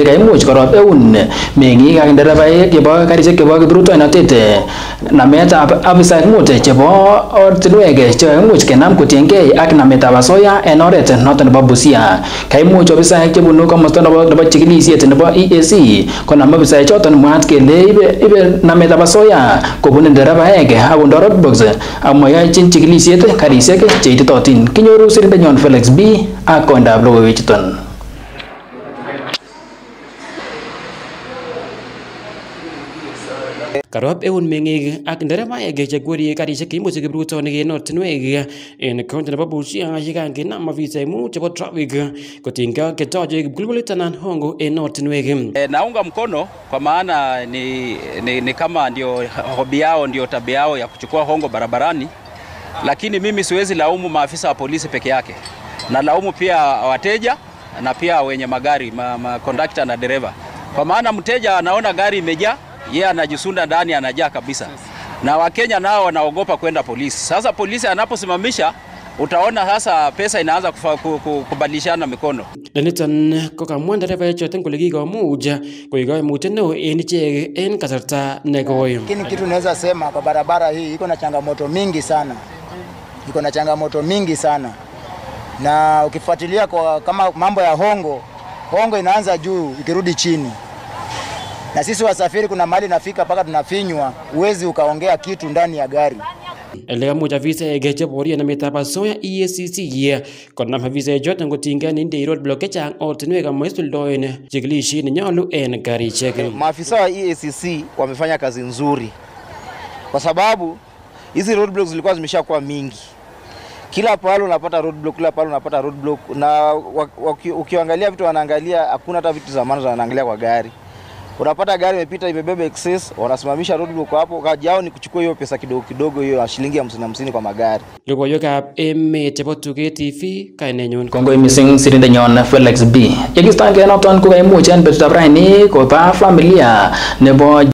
Kaimuch korop eun meng'ik ak nderebaek chebo karisiek chebo kiprutoinotet nametab afisaek mut chebo ortinwek chekaimuch kenam kotiengei ak nametab asoya en oret noton nebo Busia. Kaimuch ofisaek chebunu komosta nebo chikilisiet nebo EAC konam ofisaek choton mwaat kele ibe nametab asoya kobun nderebaek ak kondo roadblocks amoyochin chikilisiet karisiek cheititotin. Kinyoru sirindenyon Felix B ak koindab logoiwechuton. Karop eun meng'ik ak nderebaek chekwerie karisiek cheimuti kiprutoinik en ortinwek en county nebo Busia yekangenam afisaek mut chebo traffic kotinygei ak chetoche kipkulkulit anan hongo en ortinwek. Naunga mkono kwa maana ni kama ndio hobi yao, ndio tabia yao ya kuchukua hongo barabarani, lakini mimi siwezi laumu maafisa wa polisi peke yake. Na laumu pia wateja na pia wenye magari, ma conductor na dereva. Kwa maana mteja anaona gari imejaa, yeye anajisunda ndani, anajaa kabisa. Na Wakenya nao wanaogopa kwenda polisi. Sasa polisi anaposimamisha, utaona sasa pesa inaanza kubadilishana mikono. Niton kokamwa nderebaek choton kole kikomuch koik koimutiet neo en ichek en kasarta nekoi. Lakini kitu naweza sema kwa barabara hii iko na changamoto mingi sana. Iko na changamoto mingi sana. Na ukifuatilia kwa kama mambo ya hongo, hongo inaanza juu ikirudi chini. Na sisi wasafiri kuna mahali nafika paka tunafinywa, uwezi ukaongea kitu ndani ya gari. Elekamuch afisaek cheborie nametab asoya EACC konam afisaek choton kotinygei neindei roadblock chechang ortinwek amaisuldoen chikilisiet nenyolu en karisiek. Maafisa wa EACC wamefanya kazi nzuri kwa sababu hizi roadblocks zilikuwa zimeshakuwa mingi. Kila pahali unapata roadblock, kila pahali unapata roadblock, na ukiangalia vitu wanaangalia, hakuna hata vitu za maana wanaangalia kwa gari. Unapata gari imepita imebeba excess, wanasimamisha roadblock hapo, kazi yao ni kuchukua hiyo pesa kidogo kidogo, hiyo shilingi 50 kwa magari. Logoiwekab emet chebo Tuget TV, kainenyun Kongoi missing sirindenyon Felix B. Yekistoengei noton kokaimuch en betutab raini koba familia nebo